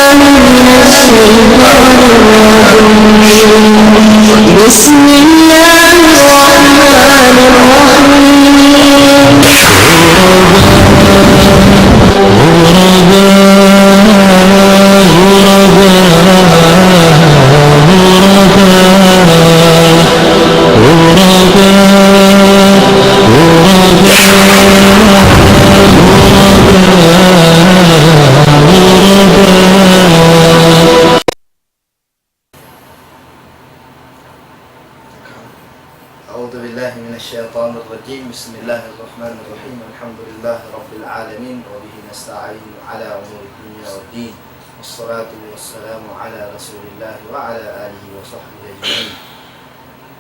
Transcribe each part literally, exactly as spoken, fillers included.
بسم الله الرحمن الرحيم. أعوذ بالله من الشيطان الرجيم. بسم الله الرحمن الرحيم. الحمد لله رب العالمين، وبه نستعين على أمور الدنيا والدين، والصلاة والسلام على رسول الله وعلى آله وصحبه أجمعين.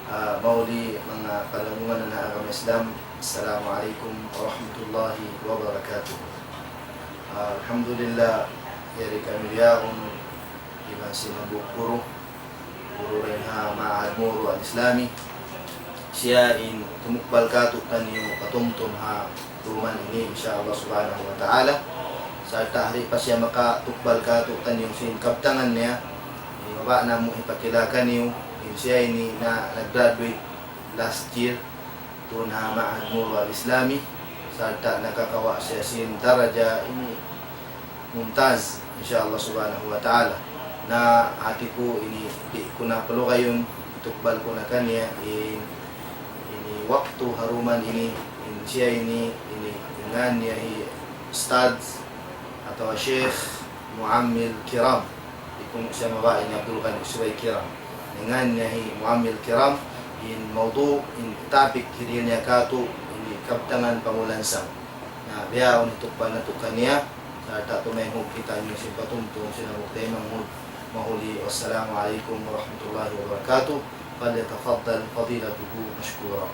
Ah, mauli manga palanggungan na agama Islam. Assalamu alaykum warahmatullahi wabarakatuh. Ah, alhamdulillah, yari kami yaun iban sin hambuuk guru, guru dayn ha Ma'had Muru Al-Islami. Siya in tumukbal kātu'niyu patumtum ha dum ini, insya Allah subhanahu wa ta'ala. Sarta' di' pa siya makatukbal kātu'niyu sin kabtangan niya, eh, mabaya' namu' hipakila kaniyu, in siya ini na nag-graduate last year, duun ha Ma'had Muru Al-Islami, sarta' nakakawa' siya sin daraja ini mumtaz, insya Allah subhanahu wa ta'ala. Na hati ku ini, di' ku na palugayun, itukbal ku na kaniya in, ini waktu ha dum ini, in siya ini, ini, in ngan niya hi Ustadz atawa Sheikh Muammil Kiram. Di' kunu' siya mabaya' ini Abdul Ghani Usbay Kiram. In ngan niya hi Muammil Kiram, in mawdu', in topic hirihil niya kātu', ini kabtangan pangulansang. Na bihaun itukbal natu' kaniya, sarta' tumayhug kitaniyu sin patumtum sin hambuuk taymanghud mahuli. Wassalamu alaykum warahmatullahi wabarakatuh. فليتفضل فضيلته مشكورا.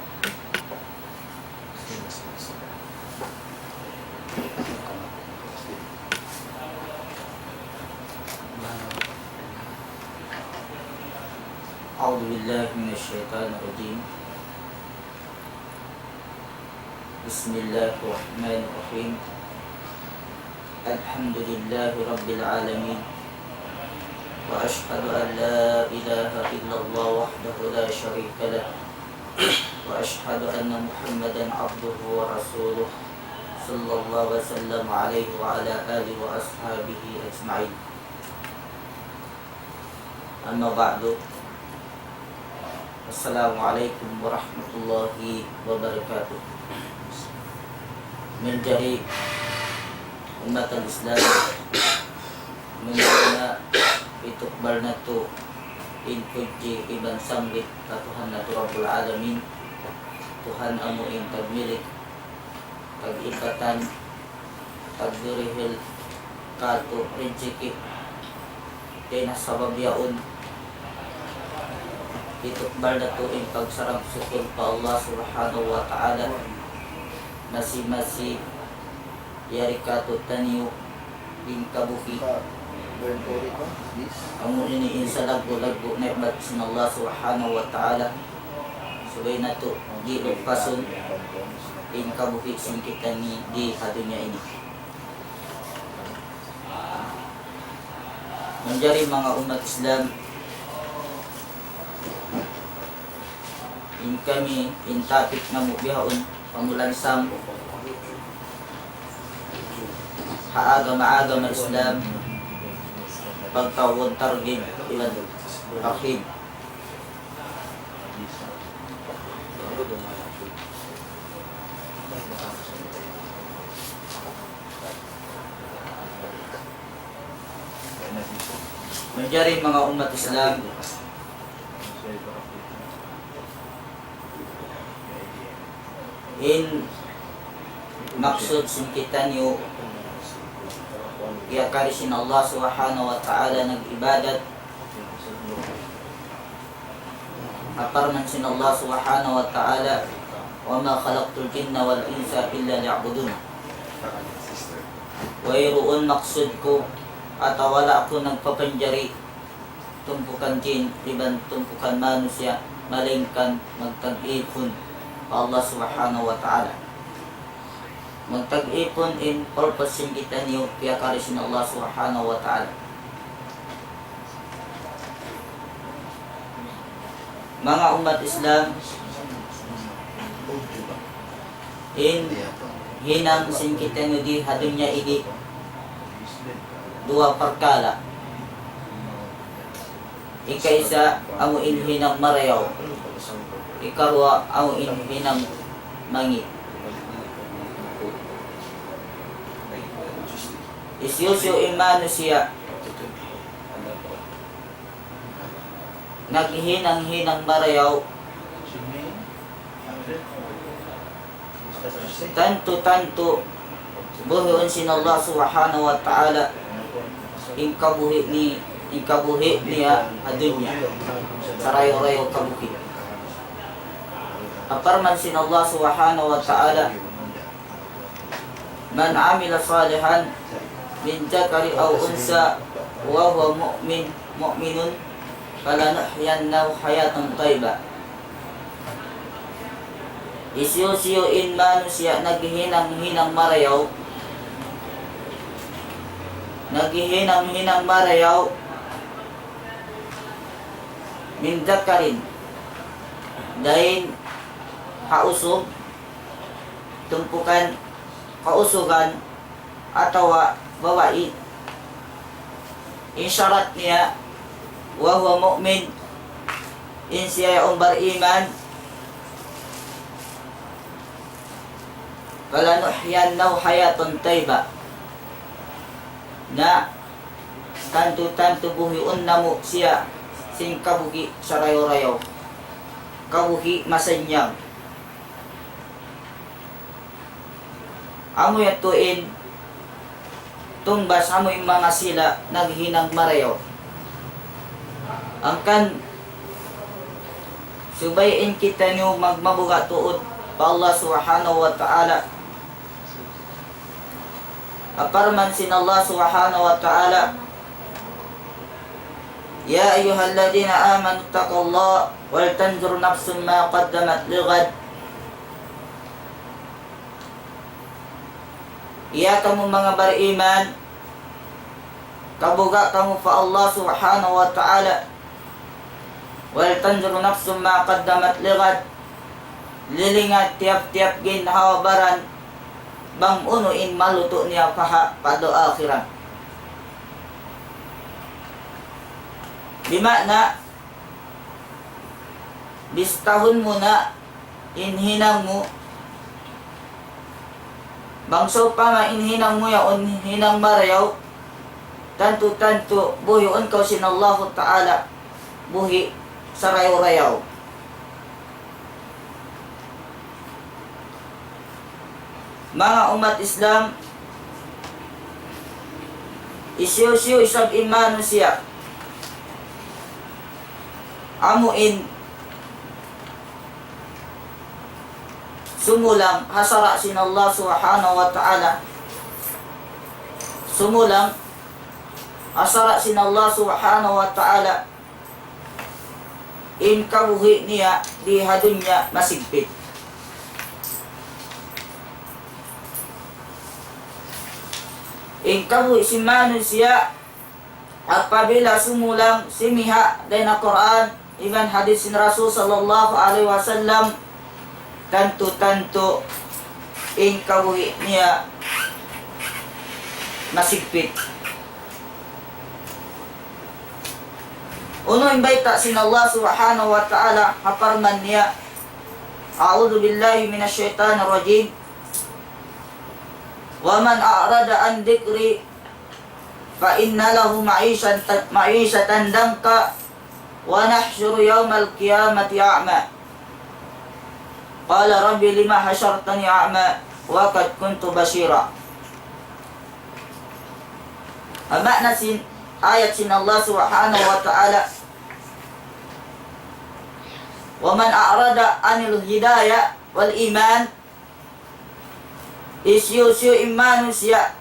أعوذ بالله من الشيطان الرجيم. بسم الله الرحمن الرحيم. الحمد لله رب العالمين. وأشهد أن لا إله إلا الله وحده لا شريك له. وأشهد أن محمدا عبده ورسوله، صلى الله وسلم عليه وعلى آله وأصحابه أجمعين. أما بعد. السلام عليكم ورحمة الله وبركاته. Manjari ummat al-Islam, muna-muna itukbal natu' in pudji iban sambit pa Tuhan natu' Rabbul Alamin, Tuhan amu in tagmilik, tag-ikatan, tagdirihil kātu' rijiki'. Dayn ha sabab yaun, itukbal natu' in pagsarang-sukul pa Allah Subhanahu wa Ta'ala. Masi-masi yari kātu'niyu in kabuhi'. Amu ini in salaggu'-laggu' ni'mat sin Allah Subhanahu wa Ta'ala. Subay natu' di' lupasun in kabuhi' sin kitaniyu di ha dunya ini. Manjari manga ummat Islam, in kami, in topic namu' bihaun, pangulansang ha agama-agama Islam, pagtawagun targhib iban tarhib. Manjari manga ummat Islam, in maksud sin kitaniyu piyakari sin Allah Subhanahu wa Ta'ala nag-ibadat, ha parman sin Allah Subhanahu wa Ta'ala, وما خلقت الجن والإنس إلا ليعبدون. Wayruun maksud ku atawa wala' aku nagpapanjari tumpukan jin iban tumpukan manusiya', malaingkan magtag-ipun pa Allah Subhanahu wa Ta'ala. Magtag-ipun in purpose sin kitaniyu piyakari sin Allah Subhanahu wa Ta'ala. Manga ummat Islam, in hinang sin kitaniyu di ha dunya ini duwa parkala'. Ikaisa, amu in hinang marayaw. Ikaruwa, amu in hinang mangi'. Hisiyu-siyu in manusiya' naghinang-hinang marayaw, tantu-tantu buhiun sin Allah Subhanahu wa Ta'ala in kabuhi' ni, in kabuhi' niya ha dunya, sarayaw-rayaw kabuhi'. Parman sin Allah Subhanahu wa Ta'ala, من عمل صالحا من ذكر أو أنثى وهو مؤمن، مؤمن فلنحيينه حياة طيبة. Hisiyu-siyu in manusiya' naghihinang-hinang marayaw, naghihinang-hinang marayaw, من ذكر, dayn ha usug, tumpukan kausugan atawa babai. In sharat niya, وهو مؤمن, in siya yaun bariman, فلنحيينه حياة طيبة. Na tantu-tantu buhiun namu' siya sin kabuhi' sarayaw-rayaw, kabuhi' masannyang. Amu yadtu in tungbas amu in manga sila naghinang marayaw. Hangkan subay in kitaniyu magmabuga' tuud pa Allah Subhanahu wa Ta'ala. Parman sin Allah Subhanahu wa Ta'ala, يا أيها الذين آمنوا اتقوا الله ولتنظر نفس ما قدمت لغد. Ya kamu manga bariman, kabuga' kamu pa Allah Subhanahu wa Ta'ala. ولتنظر نفس ما قدمت لغد. Lilinga tiyap-tiyap ginhawa-baran bang unu in malutu' niya pa ha-, pa adlaw akhirat. Di' maana, bistahun mu na in hinang mu. Bang sawpama in hinang mu yaun hinang marayaw, tantu-tantu buhiun kaw sin Allahu Ta'ala buhi' sarayaw-rayaw. Manga ummat Islam, hisiyu-siyu isab in manusiya' amu in sumulang ha sara' sin Allah Subhanahu wa Ta'ala. Sumulang ha sara' sin Allah Subhanahu wa Ta'ala, in kabuhi' niya di ha dunya masigpit. In kabuhi' sin manusiya', apabila sumulang simiha' dayn ha Qur'an iban hadith sin Rasul sallallahu alayhi wasallam, tantu-tantu in kabuhi' niya masigpit. Unu in bayta' sin Allah Subhanahu wa Ta'ala ha parman niya, أعوذ بالله من الشيطان الرجيم. ومن أعرض عن ذكري فإن له معيشة، معيشة ضنكا ونحشره يوم القيامة أعمى. قال رب لم حشرتني أعمى وقد كنت بصيرا. Maana sin ayat sin Allah Subhanahu wa Ta'ala, ومن أعرض عن الهداية والإيمان, hisiyu-siyu in manusiya'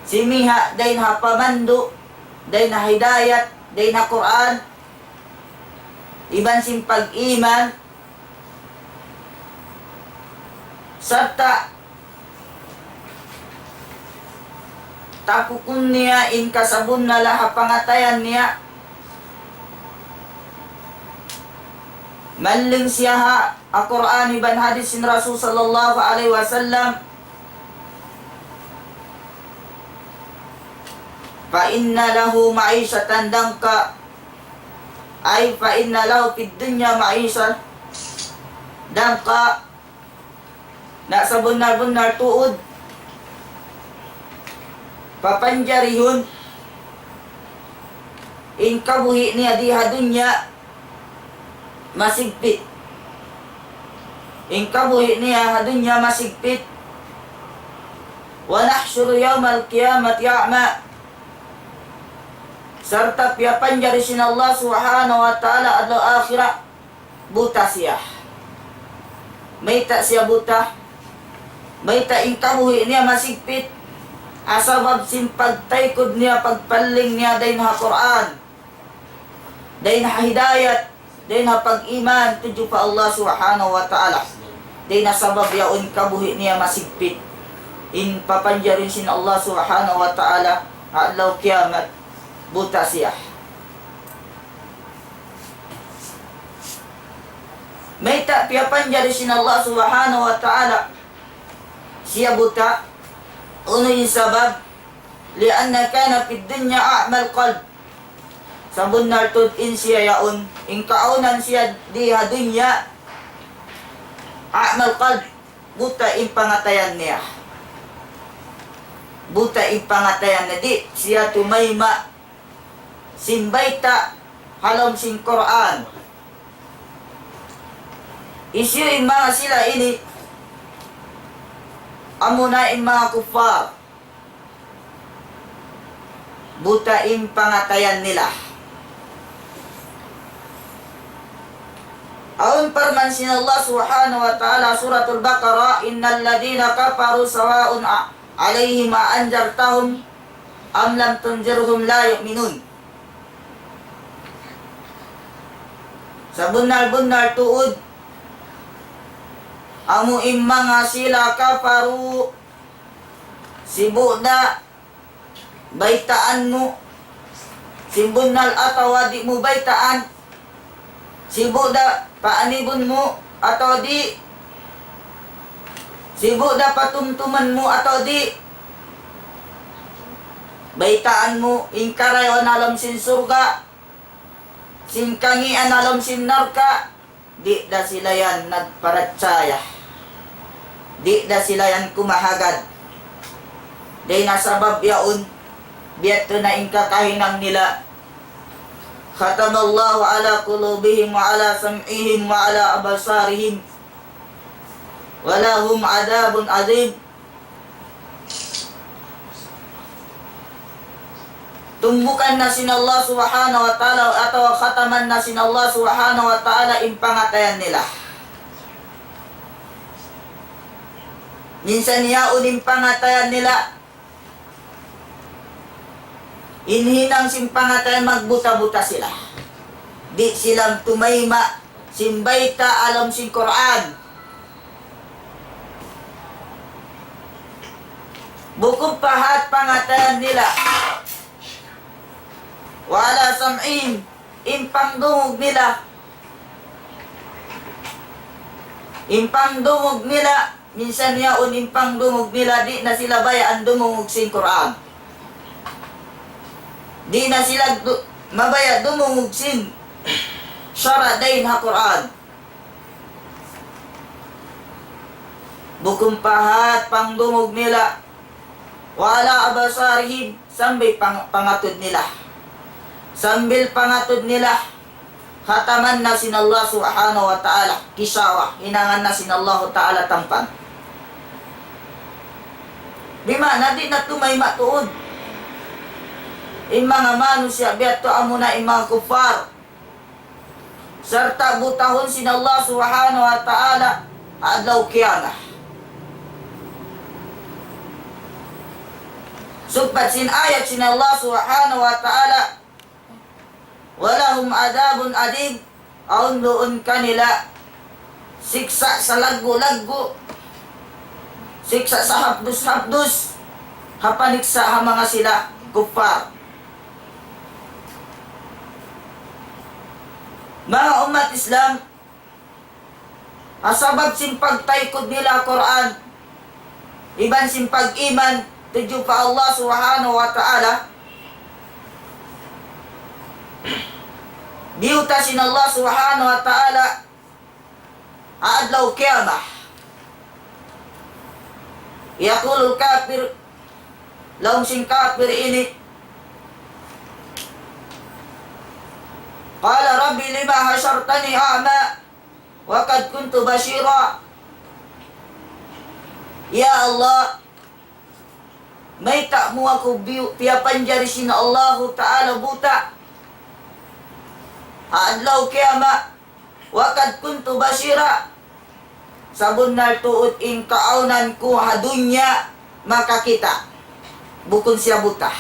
simiha' dayn ha pamandu', dayn ha hidayat, dayn ha Qur'an, iban sin pag-iman, sarta' tapukun niya in kasabunnalan ha pangatayan niya, Malling siya ha, ha Qur'an iban hadith sin Rasul sallallahu alayhi wasallam. فإن له معيشة ضنكا. أي فإن له في الدنيا معيشة ضنكا. Na sabunnal-bunnal tuud, papanjarihun in kabuhi' niya di ha dunya masigpit. In kabuhi' niya ha dunya masigpit. ونحشره يوم القيامة أعمى. Sarta' piyapanjari sin Allah Subhanahu wa Ta'ala adlaw akhirat buta siya. Mayta' siya buta? Mayta' in kabuhi' niya masigpit? Ha sabab sin pagtaykud niya, pagpalling niya dayn ha Qur'an, dayn ha hidayat, dayn ha pag-iman tudju pa Allah Subhanahu wa Ta'ala. Dayn ha sabab yaun kabuhi' niya masigpit. In papanjarin sin Allah Subhanahu wa Ta'ala, adlaw kiyamat, buta siya. Mayta' piyapanjari sin Allah Subhanahu wa Ta'ala siya buta? Unu in sabab? لأن كان في الدنيا أعمى القلب. Sabunnal tuud in siya yaun, in kaawnan siya di ha dunya, أعمى القلب, buta in pangatayan niya. Buta in pangatayan niya, di' siya tumayma' sin bayta' ha lawm sin Qur'an. Hisiyu in manga sila ini? Amuna in manga kuffar. Buta in pangatayan nila. Awn parman sin Allah Subhanahu wa Ta'ala, Suratul Baqarah, إن الذين كفروا سواء ع-، عليهم أأنذرتهم أم لم تنذرهم لا يؤمنون. Sabunnal-bunnal tuud, amu in manga sila kafaru, sibu' da baytaan mu sin bunnal atawa di' mu baytaan, sibu' da paanibun mu atawa di', sibu' da patumtuman mu atawa di', baytaan mu in karayawan ha lawm sin surga', sin kangīan ha lawm sin narka', di' da sila yan nagparachaya. Di' da sila yan kumahagad. Dayn ha sabab yaun, biya' tuud na in kakahinang nila. ختم الله على قلوبهم وعلى سمعهم وعلى أبصارهم ولهم عذاب عظيم. Tumbukan na sin Allah Subhanahu wa Ta'ala atawa khataman na sin Allah Subhanahu wa Ta'ala in pangatayan nila. Minsan yaun in pangatayan nila, in hinang sin pangatayan magbuta-buta sila. Di' sila tumayma' sin bayta' ha lawm sin Qur'an. Bukun pa hat pangatayan nila. وعلى سمعهم, in pangdungug nila. In pangdungug nila, minsan yaun in pangdungug nila, di' na sila bayaan dumungug sin Qur'an. Di' na sila du-, mabaya' dumungug sin sara' dayn ha Qur'an. Bukun pa hat pangdungug nila. وعلى أبصارهم, sambil pang-, pangatud nila. Sambil pangatud nila, khataman na sin Allah Subhanahu wa Ta'ala, غشاوة, hinangan na sin Allah Ta'ala tampan. Di' maana di' na tumayma' tuud. In manga manusiya' biya' tu amuna in manga kuffar. Sarta' butahun sin Allah Subhanahu wa Ta'ala adlaw kiyamat. Sugpat sin ayat sin Allah Subhanahu wa Ta'ala, ولهم عذاب أليم, awn duun kanila siksa' salaggu'-laggu', siksa' sahapdus-hapdus, ha paniksa' ha manga sila kuffar. Manga ummat Islam, ha sabab sin pagtaykud nila Qur'an, iban sin pag-iman tudju pa Allah Subhanahu wa Ta'ala, biyuta' sin Allah Subhanahu wa Ta'ala ha adlaw qiyamah. يقول الكافر, laung sin kapir ini, قال رب لم حشرتني أعمى وقد كنت بصيرا. Ya Allah, mayta' mu aku biyu-, piyapanjari sin Allahu Ta'ala buta' ha adlaw qiyamah, وقد كنت بصيرا, sabunnal tuud in kaawnan ku ha dunya makakita', bukun siya buta.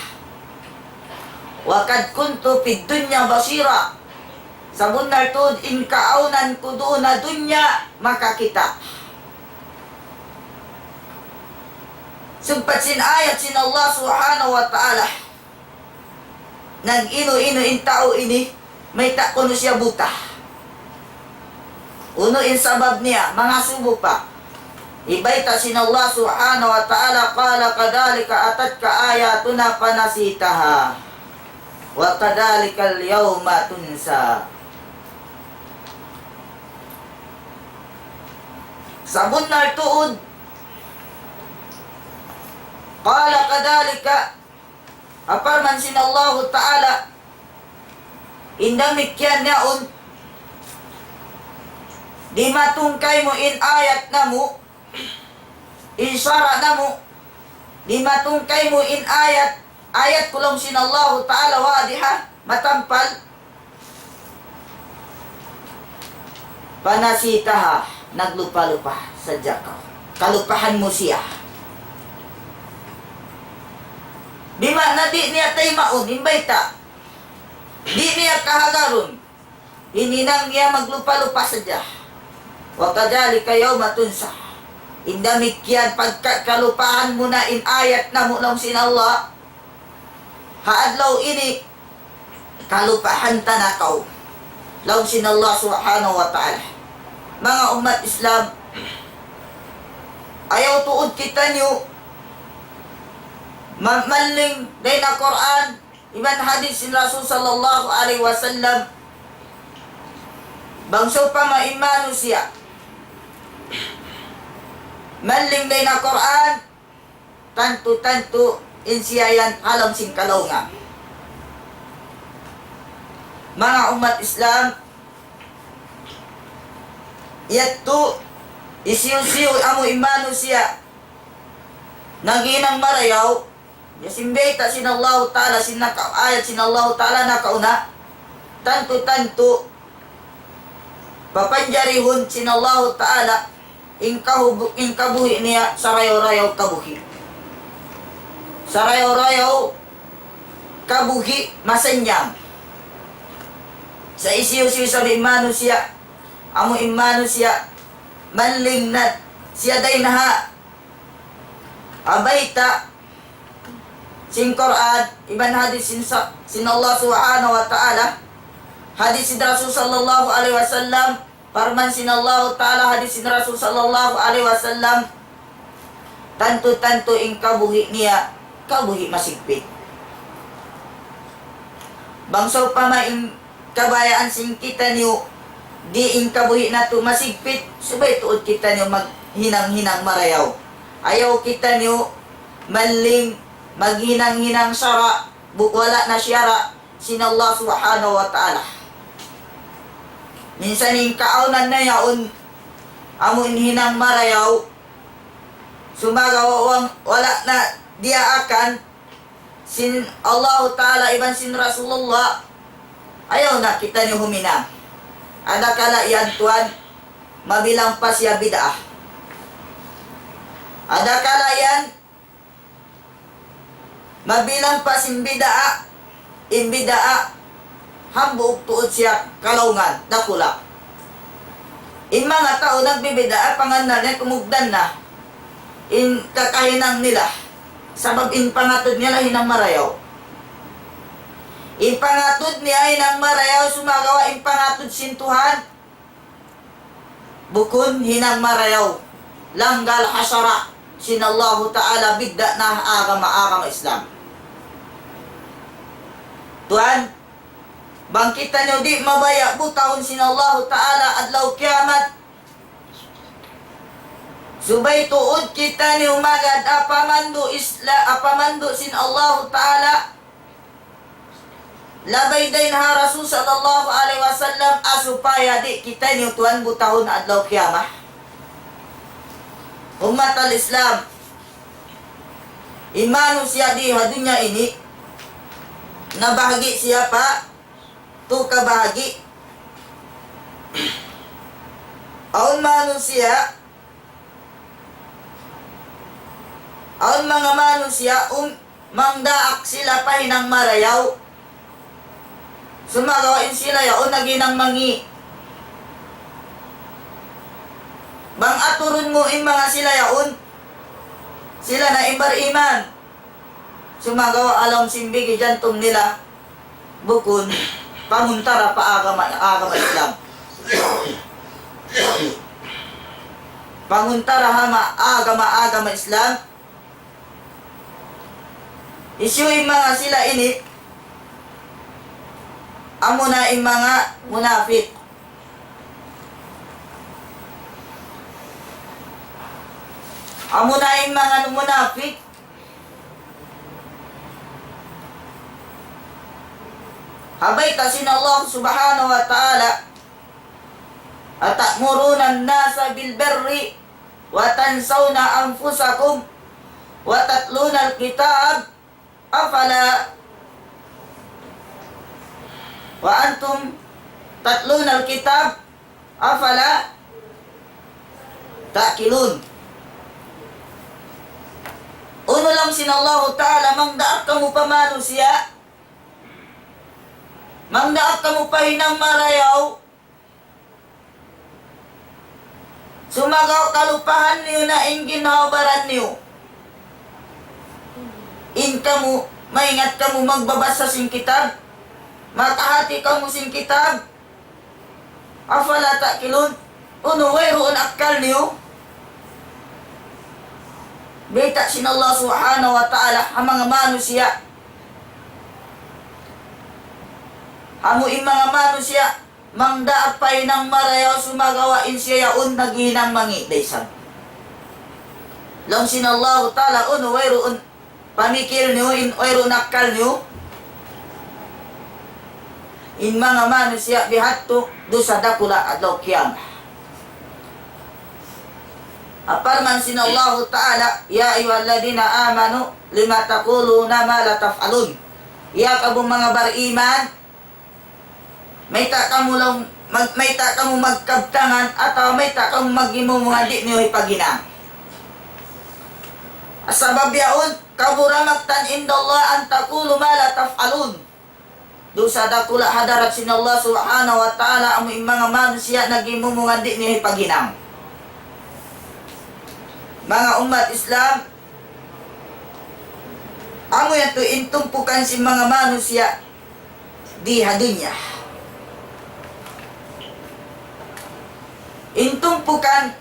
وقد كنت في الدنيا بصيرا, sabunnal tuud in kaawnan ku duun ha dunya makakita'. Sumpat sin ayat sin Allah Subhanahu wa Ta'ala, nag-inu-inu in tau ini, mayta' kunu' siya buta. Unu in sabab niya, mangasubu pa. Hibayta' sin Allah Subhanahu wa Ta'ala, قال كذلك أتتك آياتنا فنسيتها وكذلك اليوم تنسى. Sabunnal tuud, قال كذلك, parman sin Allahu Ta'ala, in damikkiyan yaun, dimatung kaymu in ayat namu', in sara' namu', dimatung kaymu in ayat, ayat ku laung sin Allahu Ta'ala واضحة, matampal, فنسيتها, naglupa-lupa sadja kaw. Kalupahan mu siya. Bima'na di' niya taymaun in bayta'. Di' niya kahagarun. In hinang niya maglupa-lupa sadja. وكذلك اليوم تنسى. In damikkiyan pagka kalupahan mu na in ayat namu' laung sin Allah, ha adlaw ini, kalupahan ta na kaw, laung sin Allah Subhanahu wa Ta'ala. Manga ummat Islam, ayaw tuud kitaniyu ma-, malling dayn ha Qur'an iban hadith sin Rasul sallallahu alayhi wasallam. Bang sawpama in manusiya' malling dayn ha Qur'an, tantu-tantu in siya yan ha lawm sin kalaungan. Manga ummat Islam, yadtu, hisiyu-siyu amu in manusiya' naghinang marayaw, ya sin bayta' sin Allahu Ta'ala, sin naka-, ayat sin Allahu Ta'ala nakauna, tantu-tantu, papanjarihun sin Allahu Ta'ala in kahubu-, in kabuhi' niya sarayaw-rayaw kabuhi'. Sarayaw-rayaw kabuhi' masannyang. Sa' hisiyu-siyu isab in manusiya', amu in manusiya', malling na siya dayn ha bayta' sin Qur'an, iban hadith sin sa-, sin Allah Subhanahu wa Ta'ala, hadith sin Rasul sallallahu alayhi wasallam, parman sin Allah Ta'ala, hadith sin Rasul sallallahu alayhi wasallam, tantu-tantu in kabuhi' niya, kabuhi' masigpit. Bang sawpama in kabayaan sin kitaniyu, di' in kabuhi' natu' masigpit, subay tuud kitaniyu maghinang-hinang marayaw. Ayaw kitaniyu malling maghinang-hinang sara', bu-, wala' na siyara' sin Allah Subhanahu wa Ta'ala. Minsan in kaawnan na yaun, amu in hinang marayaw, sumagawa' wa-, wala' na diyaakan sin Allahu Ta'ala iban sin Rasulullah, ayaw na kitaniyu huminang. Adakala yan tuwan, mabilang pa siya bid'ah. Adakala yan, mabilang pa sin bid'ah, in bid'ah, hambuuk tuud siya kalaungan, dakula'. In manga tau nagbibid'ah, pangannal niya kumugdan na in kakahinang nila. Sabab in pangatud nila hinang marayaw. In pangatud niya hinang marayaw, sumagawa' in pangatud sin Tuhan, bukun hinang marayaw, langgal ha sara' sin Allahu Ta'ala, bidda' na agama, agama Islam. Tuwan, bang kitaniyu di' mabaya' butahun sin Allahu Ta'ala adlaw kiyamat, subay tuud kitaniyu magad ha pamandu' Isla-, ha pamandu' sin Allahu Ta'ala, labay dayn ha Rasul sallallahu alayhi wasallam, ha supaya di' kitaniyu tuwan butahun adlaw kiyamat. Ummat al-Islam, in manusiya' di ha dunya ini, nabahagi' siya pa tu kabahagi'. Awn manusiya', awn manga manusiya', um, mangdaak sila pa hinang marayaw. Sumagawa' in sila yaun naghinang mangi'. Bang aturun mu in manga sila yaun, sila na in bar-iman. Sumagawa' alam simbigi jantung nila, bukun panguntara pa agama, agama Islam. Panguntara ha ma-, agama, agama Islam. Hisiyu in manga sila ini, amuna in manga munafik. Amuna in manga munafik. Ha bayta' sin Allah Subhanahu wa Ta'ala, أتأمرون الناس بالبر وتنسون أنفسكم وتتلون الكتاب أفلا وأنتم تتلون الكتاب أفلا تعقلون. Unu laung sin Allahu Ta'ala, mangdaak kamu pa manusiya', mangdaak kamu pa hinang marayaw, sumagawa' kalupahan niyu na in ginhawa-baran niyu. In kamu, maingat kamu magbabasa sin kitab, makahati kamu sin kitab. أفلا تعقلون. Unu, wayruun akkal niyu? Bayta' sin Allah Subhanahu wa Ta'ala ha manga manusiya'. Amu in manga manusiya', mangdaak pa hinang marayaw sumagawa' in siya yaun naghinang mangi' da isab. Laung sin Allahu Ta'ala, unu, wayruun pamikil niyu, in wayruun akkal niyu? In manga manusiya' bihadtu dusa dakula' adlaw kiyamat. Parman sin Allahu Ta'ala, يا أيها الذين آمنوا لم تقولون ما لا تفعلون. Ya kamu manga bariman, mayta' kamu laung, mag-, mayta' kamu magkabtangan atawa mayta' kamu maghimumungan di' niyu hipaghinang? Sabab yaun, كبر مقتا عند الله أن تقولوا ما لا تفعلون. Dusa dakula' ha hadarat sin Allah Subhanahu wa Ta'ala amu in manga manusiya' naghimumungan di' niyu hipaghinang. Manga ummat Islam, amu yadtu in tumpukan sin manga manusiya' di ha dunya. In tumpukan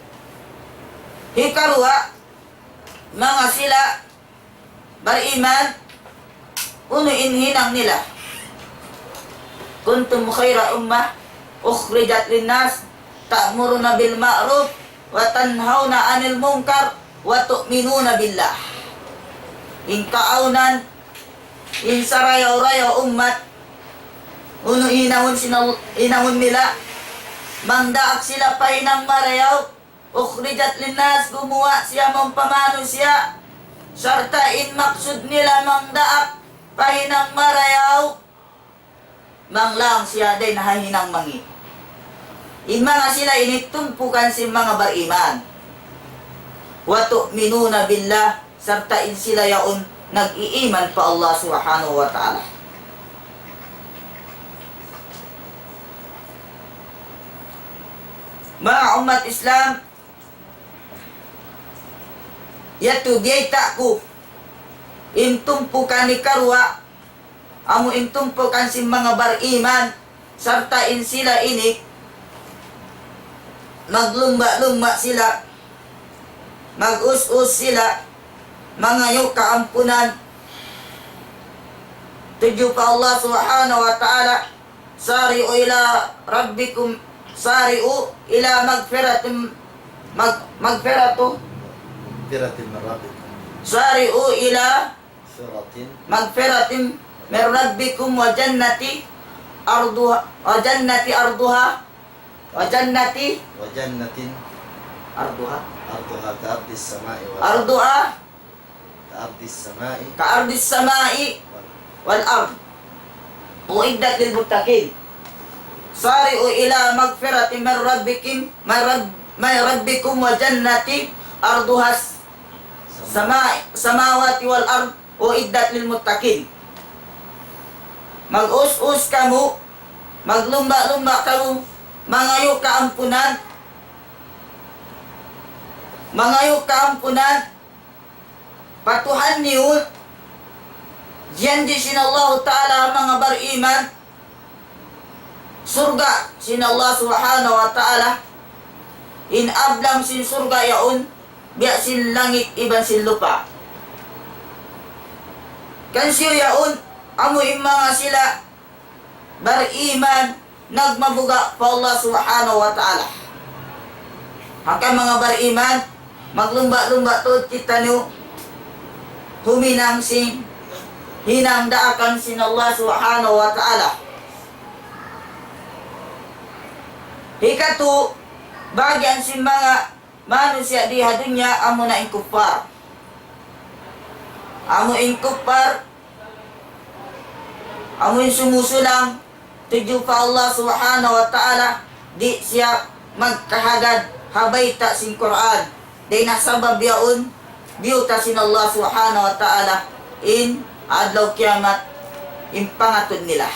hikaruwa, manga sila bariman, unu in hinang nila? كنتم خير أمة أخرجت للناس تأمرون بالمعروف وتنهون عن المنكر وتؤمنون بالله. In kaawnan, in sarayaw-rayaw ummat, unu hinangun sin-, hinangun nila? Mangdaak sila pa hinang marayaw, أخرجت للناس, gumuwa' siya mawn pa manusiya'. Sarta' in maksud nila mangdaak pa hinang marayaw, manglang siya dayn ha hinang mangi'. In manga sila ini tumpukan sin manga bariman. وتؤمنون بالله, sarta' in sila yaun nag-iiman pa Allah Subhanahu wa Ta'ala. Manga ummat Islam, yadtu biyayta' ku in tumpukan hikaruwa, amu in tumpukan sin manga bariman, sarta' in sila ini maglumba-lumba sila, mag-us-us sila, mangayu' kaampunan tudju pa Allah Subhanahu wa Ta'ala. سارعوا إلى ربكم، سارعوا إلى مغفرة، مغ-، مغفرة، مغفرة من ربكم. سارعوا إلى مغفرة. مغفرة من ربكم وجنة عرضها، وجنة عرضها، وجنة، وجنة عرضها، عرضها كعرض السماء والأرض. عرضها كعرض السماء، كعرض السماء والأرض، أعدت للمتقين. سارعوا إلى مغفرة من ربكم، من رب-، من ربكم وجنة عرضها السماء، السماوات والأرض، أعدت للمتقين. Mag-us-us kamu, maglumba-lumba kamu, mangayu' kaampunan, mangayu' kaampunan pa Tuhan niyu. Janji' sin Allahu Ta'ala ha manga bariman, surga' sin Allah Subhanahu wa Ta'ala, in ablang sin surga' yaun, biya' sin langit iban sin lupa'. Hangkan siyu yaun, amu in manga sila bariman, nagmabuga' pa Allah Subhanahu wa Ta'ala. Hangkan manga bariman, maglumba-lumba tuud kitaniyu huminang sin hinang daakan sin Allah Subhanahu wa Ta'ala. Hikatu, bahagian sin manga manusiya' di ha dunya amuna in kuffar. Amu in kuffar, amu in sumusulang tudju pa Allah Subhanahu wa Ta'ala, di' siya magkahagad ha bayta' sin Qur'an. Dayn ha sabab yaun, biyuta' sin Allah Subhanahu wa Ta'ala in adlaw kiyamat in pangatud nila.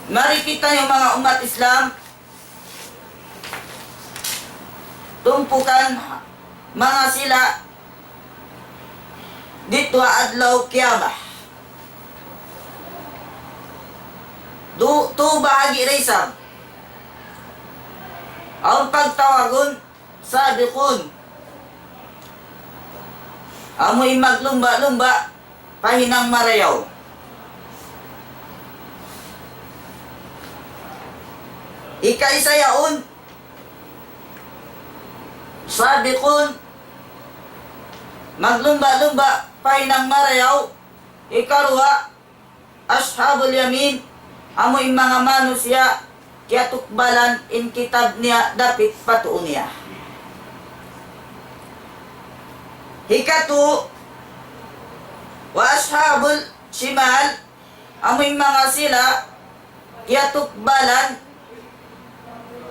Mari kitaniyu manga ummat Islam, tumpukan manga sila didtu ha adlaw kiyamat. Du-, tū bahagi' da isab. Awn pagtawagun sabiqun. Amu in maglumba-lumba pa hinang marayaw. Ikaisa yaun, sabiqun, maglumba-lumba pa hinang marayaw. Ikaruwa, ashabul yamin, amu in manga manusiya' kiyatukbalan in kitab niya dapit pa tuu niya. Hikatu, wa ashabul shimal, amu in manga sila kiyatukbalan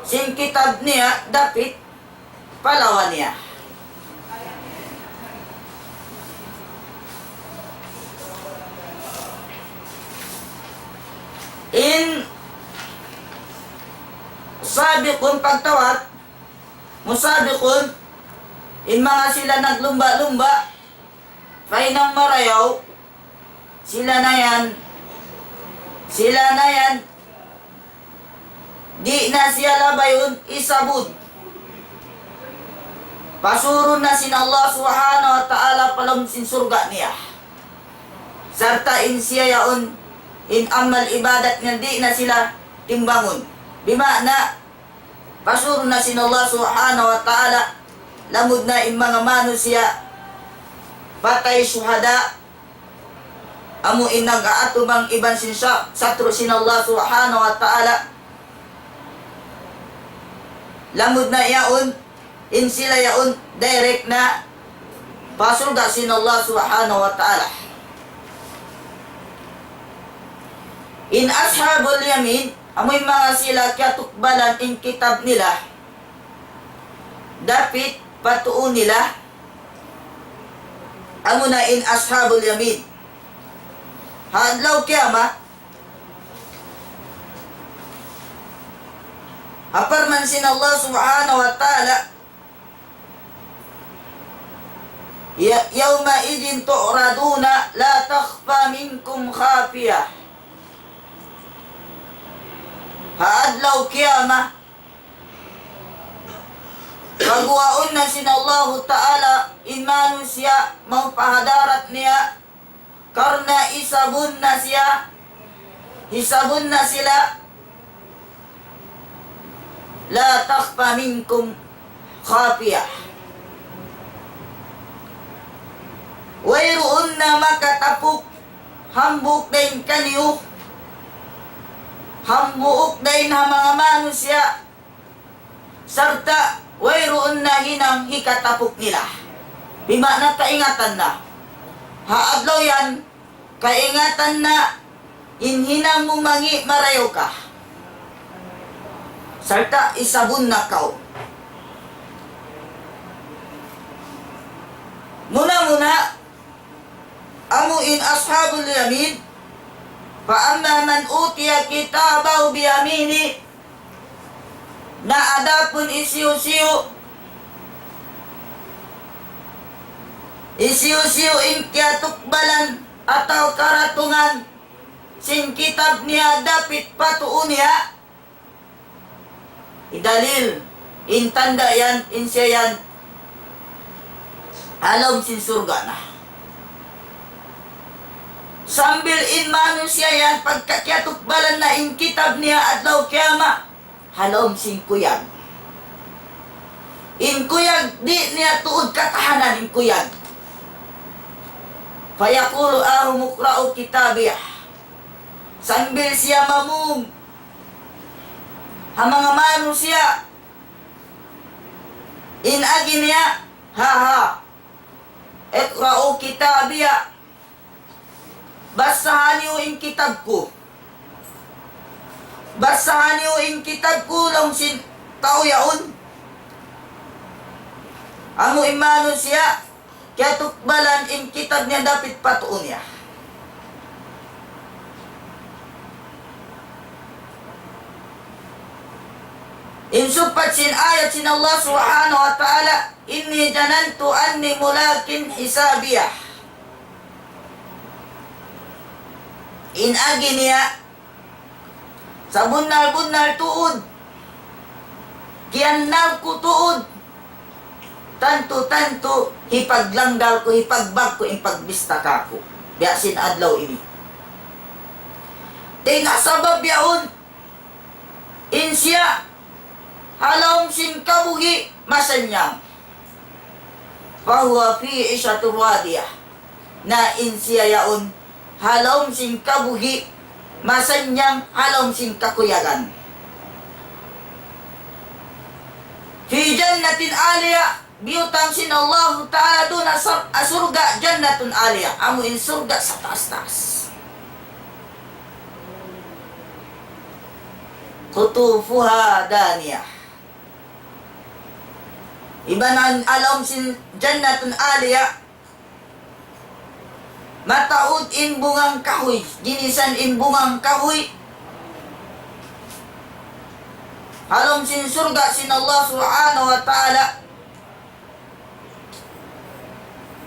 sin kitab niya dapit pa lawa niya. In sabiqun, pagtawag mu sabiqun, in manga sila naglumba-lumba pa hinang marayaw, sila na yan, sila na yan, di' na siya labayun isabun. Pasurun na sin Allah Subhanahu wa Ta'ala pa lawm sin surga' niya. Sarta' in siya yaun, in amal ibadat niya di' na sila timbangun. Bima'na, pasurun na sin Allah Subhanahu wa Ta'ala, lamud na in manga manusiya' patay shuhada, amu in nag-aatubang iban sin sa-, satru' sin Allah Subhanahu wa Ta'ala. Lamud na yaun, in sila yaun direct na pa surga' sin Allah Subhanahu wa Ta'ala. In ashabul yamin, amu in manga sila kiyatukbalan in kitab nila dapit pa tuu nila, amuna in ashabul yamin. Ha adlaw kiyamat, ha parman sin Allah Subhanahu wa Ta'ala, يومئذ تعرضون لا تخفى منكم خافية. ha adlaw kiyamat, paguwaun na sin Allahu Ta'ala in manusiya' mawn pa hadarat niya, karna' isabun na siya, isabun na sila, لا تخفى منكم خافية. Wayruun na makatapuk hambuuk dayn kaniyu, hambuuk dayn ha manga manusiya', sarta' wayruun na hinang hikatapuk nila. Bima'na kaingatan na. Ha adlaw yan, kaingatan na in hinang mu mangi' marayaw ka. Sarta' isabun na kaw. Muna-muna, amu in ashabul yamin, فأما من أوتي كتابه بيمينه, na adapun hisiyu-siyu, hisiyu-siyu in kiyatukbalan atawa karatungan sin kitab niya dapit pa tuu niya, in dalil, in tanda' yan, in siya yan, ha lawm sin surga' na. Sambil in manusiya' yan, pagka kiyatukbalan na in kitab niya adlaw kiyamat, ha lawm sin kuyag. In kuyag, di' niya tuud katahanan in kuyag. فيقول هاؤم اقرءوا كتابيه. Sambil siya mamung ha manga manusiya', in agi niya, ha, ha, اقرءوا كتابيه. Basaha niyu in kitab ku. Basaha niyu in kitab ku, laung sin tau yaun. Amu in manusiya', kiyatukbalan in kitab niya dapit pa tuu niya. In supat sin ayat sin Allah Subhanahu wa Ta'ala, إني ظننت أني ملاق حسابيه. In agi niya, sabunnal-bunnal tuud, kiyannal ku tuud, tantu-tantu hipaglanggal ku, hipagbag ku in pagbista kaku'. Biya' sin adlaw ini. Dayn ha sabab yaun, in siya ha lawm sin kabuhi' masannyang. فهو في عيشة راضية. Na in siya yaun ha lawm sin kabuhi' masannyang, ha lawm sin kakuyagan. في جنة عالية, biyutang sin Allahu Ta'ala duun ha sur-, ha surga' جنة عالية, amu in surga' sataas-taas. قطوفها دانية. Iban ha lawm sin جنة عالية, mataud in bungang kahuy, ginisan in bungang kahuy. Ha lawm sin surga' sin Allah Subhanahu wa Ta'ala,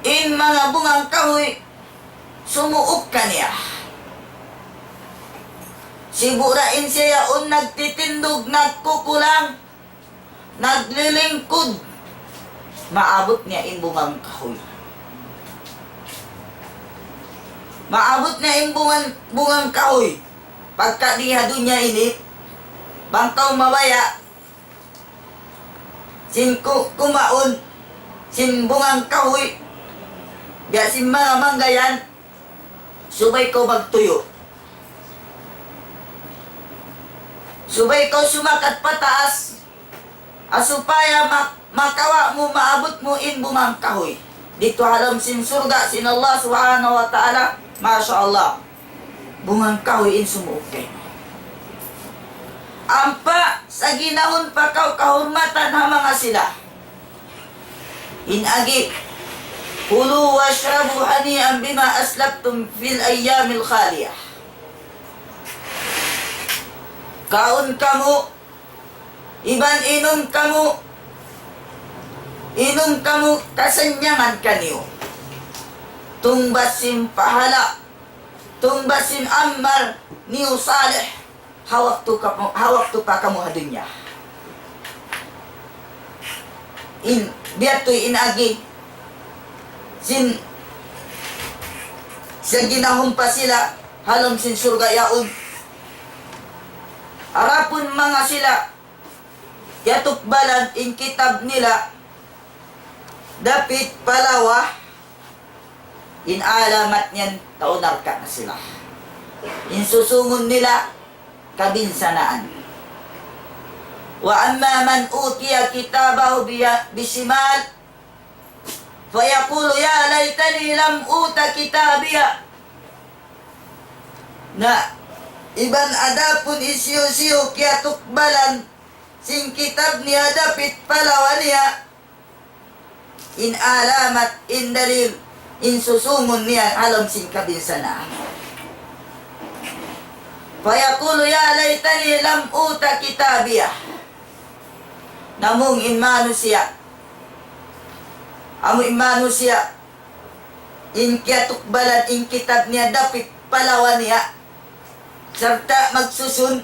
in manga bungang kahuy, sumuuk kaniya. Sibu' da in siya yaun nagtitindug, nagkukulang, naglilingkud, maabut niya in bungang kahuy. Maabut niya in bungang, bungang kahuy. Pagka di ha dunya ini, bang kaw mabaya' sin ku-, kumaun sin bungang kahuy, biya' sin manga mangga yan, subay kaw magtuyu'. Subay kaw sumakat pataas, ha supaya ma-, makawa' mu, maabut mu in bungang kahuy. Didtu ha lawm sin surga' sin Allah Subhanahu wa Ta'ala, masha Allah. Bungang kahuy in sumuuk kaymu. Ampa, saginahun pa kaw kahurmatan ha manga sila. In agi, كلوا واشربوا هنيئا بما أسلفتم في الأيام الخالية. Kaun kamu, iban inum kamu, inum kamu kasannyangan kaniyu. Tungbas sin pahala', tungbas sin amal niyu salih. ha waktu kamu, ha waktu pa kamu ha dunya. In, biya' tuud in agi sin, sin ginahumpa sila ha lawm sin surga' yaun. Adapun manga sila kiyatukbalan in kitab nila dapit pa lawa, in alamat niyan tau narka' na sila. In susungun nila kabinsanaan. وأما من أوتي كتابه بي-، بشماله فيقول يا ليتني لم أوت كتابيه. Na, iban adapun hisiyu-siyu kiyatukbalan sin kitab niya dapit pa lawa niya, in alamat, in dalil, in susungun niya ha lawm sin kabinsanaan. فيقول يا ليتني لم أوت كتابيه. Namung in manusiya', amu in manusiya', in kiyatukbalan in kitab niya dapit pa lawa niya, sarta' magsusun,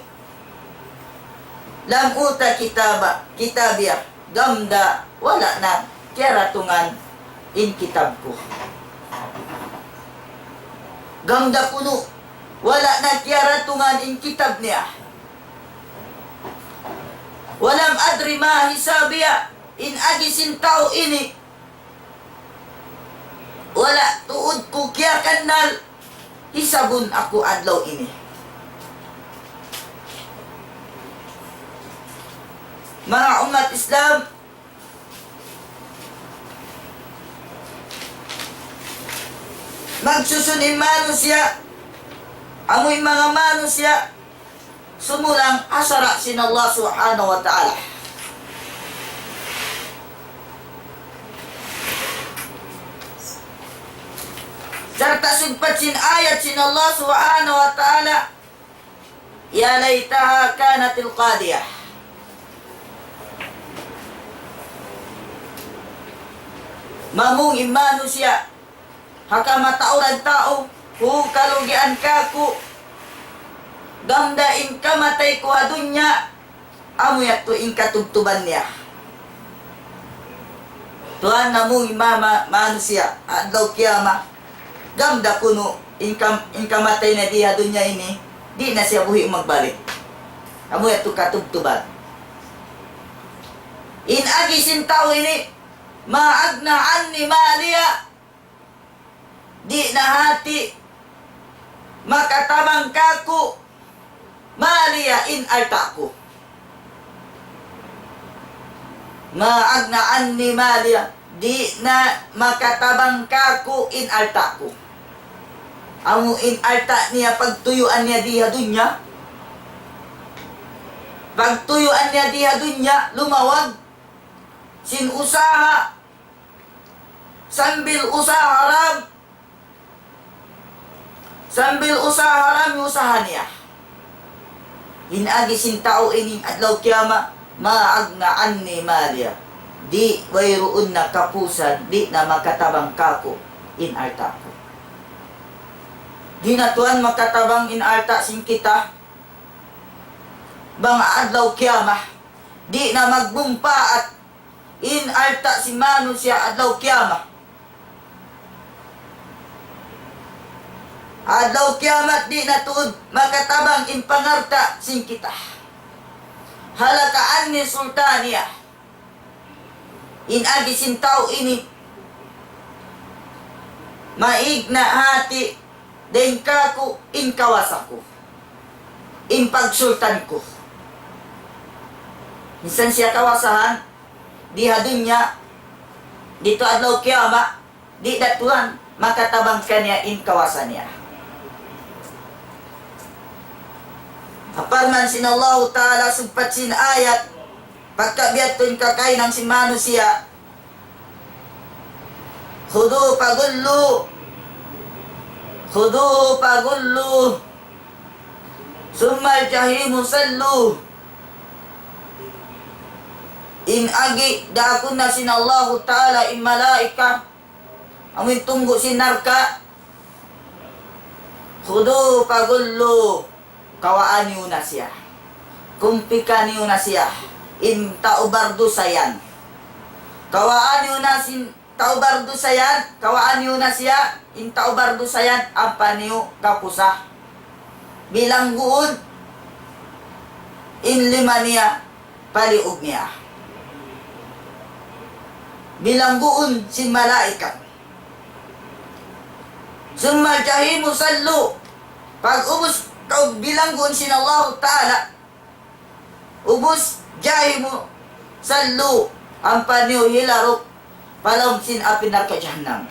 لم أوت كتاب-، كتابيه, gam da wala' na kiyaratungan in kitab ku. Gam da kunu', wala' na kiyaratungan in kitab niya. ولم أدر ما حسابيه, in agi sin tau ini, wala' tuud ku kiyakannal, hisabun aku adlaw ini. Manga ummat Islam, magsusun in manusiya', amu in manga manusiya', sumulang ha sara' sin Allah Subhanahu wa Ta'ala. Sarta' sugpat sin ayat sin Allah Subhanahu wa Ta'ala, يا ليتها كانت القاضية. Mamung in manusiya', ha kamatauran tau, hu kalugian kaku', gam da in kamatay ku ha dunya, amu yadtu in katubtuban niya. Tuwan, namung in ma-, ma-, manusiya', adlaw kiyamat, gam da kunu', in kam-, in kamatay niya di ha dunya ini, di' na siya buhi' magbalik. Amu yadtu katubtuban. In agi sin tau ini, ما أغنى عني ماليه. Di' na hati makatabang kaku' ماليه, in alta' ku. ما أغنى عني ماليه, di' na makatabang kaku' in alta' ku. Amu in alta' niya pagtuyuan niya di ha dunya. Pagtuyuan niya di ha dunya, lumawag sin usaha, sambil usaha haram, sambil usaha haram in usaha niya. In agi sin tau ini adlaw kiyamat, ما أغنى عني ماليه. Di' wayruun na kapusan, di' na makatabang kaku' in alta' ku. Di' na tuwan makatabang in alta' sin kita, bang adlaw kiyamat, di' na magmumpaat in alta' sin manusiya' adlaw kiyamat. Adlaw kiyamat di' na tuud makatabang in pangalta' sin kita. هلك عني سلطانيه. In agi sin tau ini, maig na hati dayn kaku' in kawasa ku, in pagsultan ku. Minsan siya kawasahan di ha dunya, didtu adlaw kiyamat, di' da tuud makatabang kaniya in kawasa niya. Parman sin Allahu Ta'ala sugpat sin ayat, pagka biya' tuud in kakahinang sin manusiya', خذوه فغلوه، خذوه فغلوه، ثم الجحيم صلوه. In agi, daakun na sin Allahu Ta'ala in malaikat, amu in tunggu' sin narka', خذوه فغلوه. kawaa niyu na siya. Kumpika niyu na siya. In tau bardusa yan. Kawaa niyu na sin tau bardusa yan, kawaa niyu na siya, in tau bardusa yan, ampa niyu kapusa. Bilangguun in lima niya pa liug niya. Bilangguun sin malaikat. ثم الجحيم صلوه. Pag-ubus kaw bilangguun sin Allahu Ta'ala, ubus, jahimu, sallu, ampa niyu hilaruk pa lawm sin api narka' jahannam.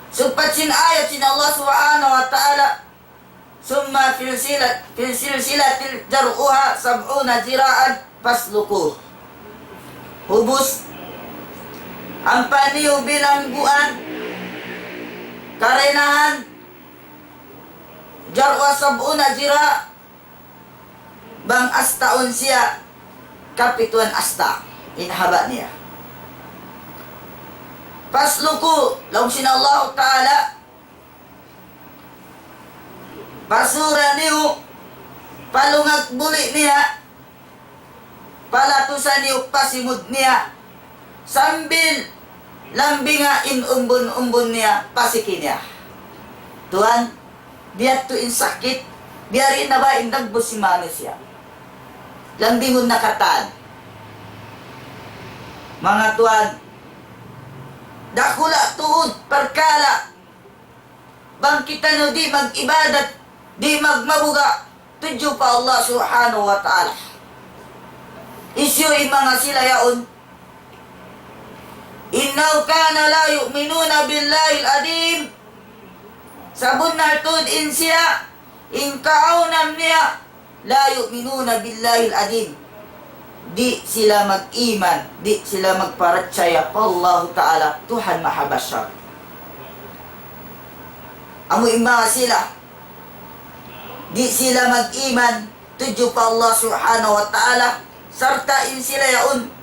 Sugpat sin ayat sin Allah Subhanahu wa Ta'ala, ثم في سلسلة، في سلسلة ذرعها سبعون ذراعا فاسلكوه. Ubus, ampa niyu bilangguan, karinahan, ذرعها سبعون ذراعا, bang astaun siya, kapituan asta in haba' niya. فاسلكوه, laung sin Allahu Ta'ala, pasura niyu pa lungag buli' niya, palatusa niyu pa simud niya, sambil lambinga in umbun-umbun niya pa siki niya. Tuwan, biya' tu in sakit, biya' diin na ba in dagbus sin manusiya'. Lambingun na katan. Manga tuwan, dakula' tuud parkala' bang kitaniyu di' mag-ibadat, di' magmabuga', tudju pa Allah Subhanahu wa Ta'ala. Hisiyu in manga sila yaun? إنهم كانوا لا يؤمنون بالله العظيم. Sabunnal tuud in siya, in kaawnan niya, لا يؤمنون بالله العظيم. Di' sila mag-iman, di' sila magparachaya pa Allahu Ta'ala, Tuhan Mahabasar. Amu in manga sila, di' sila mag-iman tudju pa Allah Subhanahu wa Ta'ala, sarta' in sila yaun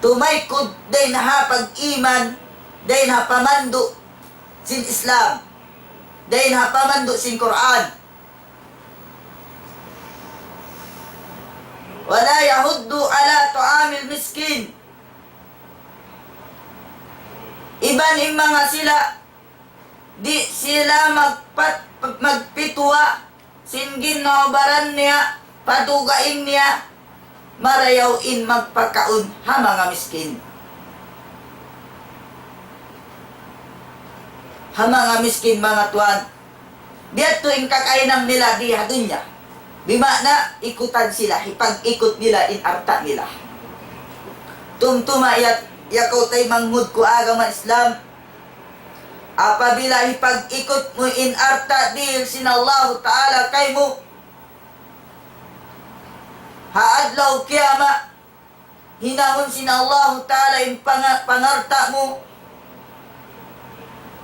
tumaykud dayn ha pag-iman, dayn ha pamandu' sin Islam, dayn ha pamandu' sin Qur'an. ولا يحض على طعام المسكين. Iban in manga sila, di' sila magpat-, magpituwa sin ginhawa-baran niya, pa dugaing niya, marayaw in magpakaun ha manga miskin. Ha manga miskin, manga tuwan. Biya' tu in kakahinang nila di ha dunya. Bima'na, ikutan sila, hipag-ikut nila in alta' nila. Tumtuma ya, ya kaw taymanghud ku agama Islam. Apabila hipag-ikut mu in alta' dihil sin Allahu Ta'ala kaymu, ha adlaw kiyamat, hinangun sin Allahu Ta'ala in panga-, pangalta' mu.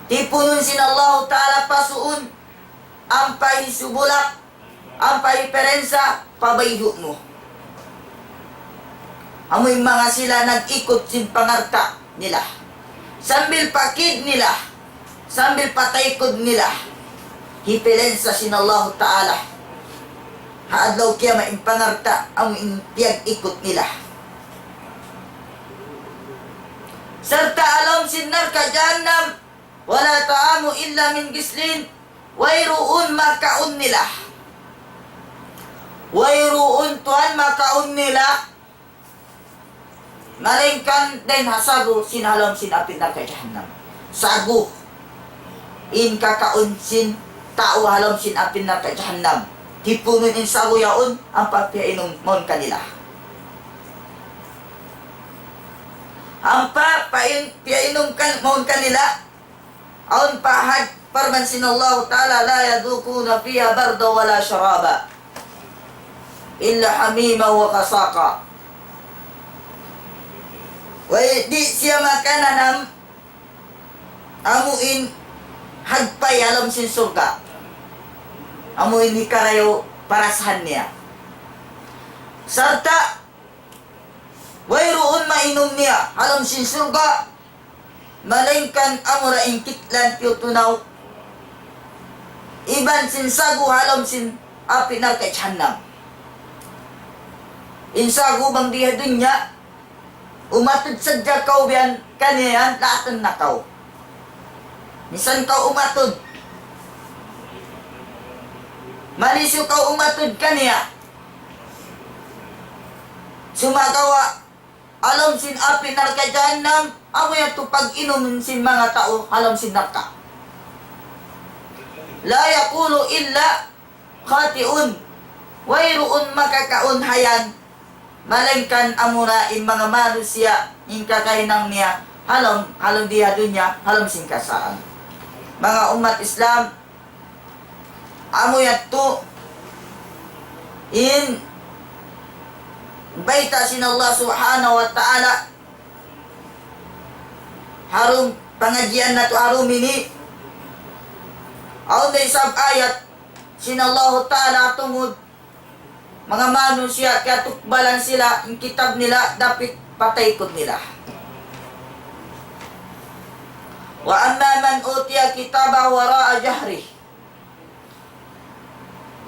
Tipunun sin Allahu Ta'ala pasuun, ampa hisubulak, ampa hiperensa, pa bayhu' mu. Amu in manga sila nag-ikut sin pangalta' nila. Sambil pakid nila, sambil pataykud nila, hiperensa sin Allahu Ta'ala. Ha adlaw kiyamat in pangalta', amu in piyag-ikut nila. Sarta' ha lawm sin narka' jahannam, ولا طعام إلا من غسلين, wayruun makaun nila. Wayruun tuwan makaun nila. Malaingkan dayn ha sagu sin ha lawm sin api narka' jahannam. Sagu in kakaun sin tau ha lawm sin api narka' jahannam. Tipunun in sagu yaun, ampa piyainum mawn kanila. Ampa pa in, piyainum kan, mawn kanila, awn pa had parman sin Allahu Ta'ala, لا يذوقون فيها بردا ولا شرابا إلا حميما وغساقا. Way di' siya makanan amu in hagpay ha lawm sin surga'. Amu in hikarayaw parasahan niya. Sarta' wayruun mainum niya ha lawm sin surga', malaingkan amura in kitlan piyutunaw, iban sin sagu ha lawm sin api narka' jahannam. In sagu bang di ha dunya, umatud sadja kaw biya' kaniya yan, laatan na kaw. Misan kaw umatud, malisiyu kaw umatud kaniya. Sumagawa', ha lawm sin api narka' jahannam, amu yadtu pag-inum sin manga tau ha lawm sin narka'. لا يقول إلا خاطئون. Wayruun makakaun ha yan, malaingkan amura in manga manusiya' in kakahinang niya ha lawm, ha lawm di ha dunya, ha lawm sin kasaan. Manga ummat Islam, amu yadtu in bayta' sin Allah Subhanahu wa Ta'ala ha dum pangadjian natu' ha dum ini. Awn da isab ayat sin Allahu Ta'ala tungud manga manusiya' kiyatukbalan sila in kitab nila dapit pa taykud nila. وأما من أوتي كتابه وراء ظهره.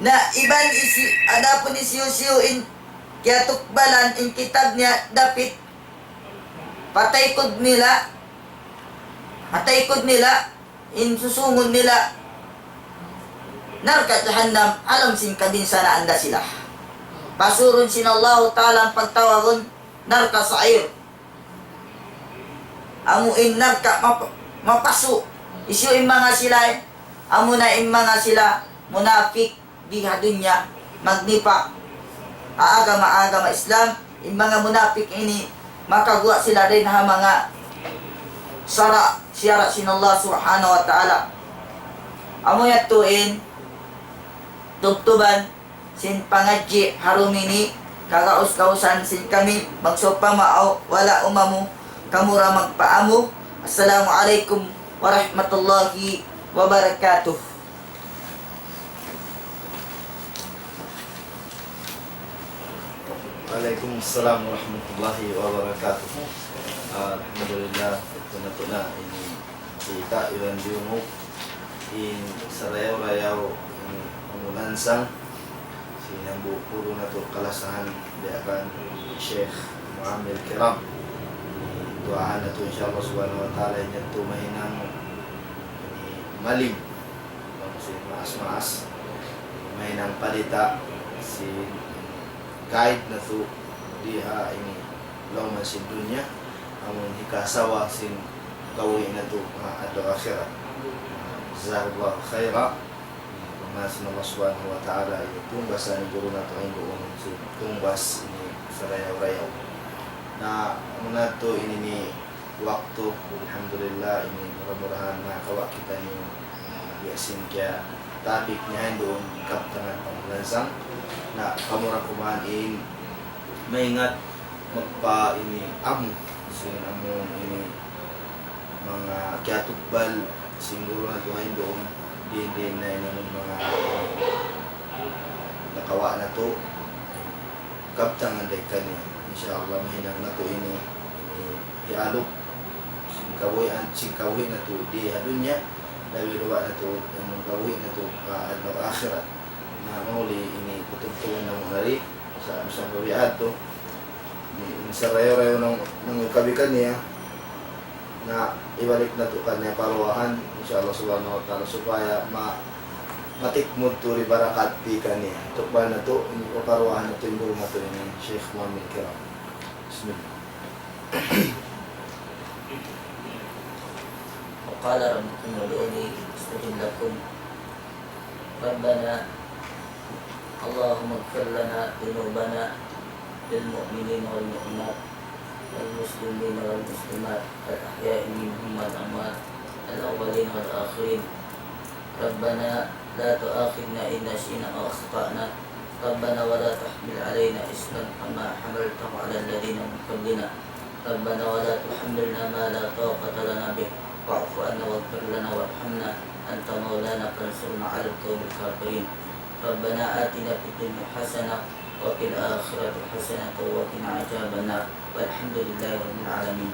Na iban hisiyu, adapun hisiyu-siyu in kiyatukbalan in kitab niya dapit pa taykud nila, pa taykud nila, in susungun nila narka' jahannam, ha lawm sin kabinsanaan da sila. Pasurun sin Allahu Ta'ala pagtawagun narka' sa'ir. Amu in narka' map-, mapasu'. Hisiyu in manga sila, eh? Amu na in manga sila munapik di ha dunya, magnipak ha agama, agama Islam. In manga munapik ini, makaguwa' sila dayn ha manga sara', siyara' sin Allah Subhanahu wa Ta'ala. Amu yadtu in tubtuban sin pangadji' ha dum ini, kagaus-gausan sin kami, magsawpama aw wala' umamu, kamu ra magpaamu. Assalamu alaykum warahmatullahi wabarakatuh. Wa alaykum assalam warahmatullahi wabarakatuh. Ah, alhamdulillah, yadtu na tuud na ini kita iban diyungug in sarayaw-rayaw in pangulansang sin hambuuk guru natu' kalasahan biya' kan Sheikh Muammil Kiram. Duwaahan natu' insya Allah Subhanahu wa Ta'ala in yadtu mahinang ini malim, bang sin maas-maas, mahinang palita' sin guide natu' di ha ini lawm sin dunya, amun hikasawa sin kabuhi' natu' ha adlaw akhirat. Jazakallahu khaira. Pangannal sin Allah Subhanahu wa Ta'ala, ini tungbas sin guru natu' hinduun sin tungbas ini sarayaw-rayaw. Na, amu na tuud ini in waktu, alhamdulillah, ini mura-murahan nakakawa' kitaniyu biya' sin kiyatapik niya hinduun kabtangan pangulansang. Na, kamu ra kuman in maingat magpa ini amu, sin amu ini manga kiyatukbal sin guru natu' hinduun, diin-diin na in amun manga nakawa' natu' kabtangan dayn kaniya. Insya Allah, mahinang natu' ini, ini hialup sin kabuhi', sin kabuhi' natu' di ha dunya, labi awla natu' in kabuhi' natu' pa adlaw akhirat. Na, mahuli ini patubtuban namu' na di, sa', sa' bawi' adtu, in sarayaw-rayaw nang, nang ukabi kaniya, na ibalik natu' kaniya pa duwaahan, insya Allah Subhanahu wa Ta'ala, supaya ma-, matikmud tuud in barakat di kaniya. Tukbalan natu', ini pa duwaahan natu' in guru natu' ini, Sheikh Muammil Kiram. Bismillah. وقال ربكم ادعوني أستجب لكم. ربنا اللهم اغفر لنا ذنوبنا للمؤمنين والمؤمنات والمسلمين والمسلمات الأحياء منهم والأموات الأولين والآخرين. ربنا لا تؤاخذنا إن نسينا أو أخطأنا. ربنا ولا تحمل علينا إصرا كما حملته على الذين من قبلنا. ربنا ولا تحملنا ما لا طاقة لنا به. واعف عنا واغفر لنا وارحمنا أنت مولانا فانصرنا على القوم الكافرين. ربنا آتنا في الدنيا حسنة وفي الآخرة حسنة وقنا عذاب النار. والحمد لله رب العالمين.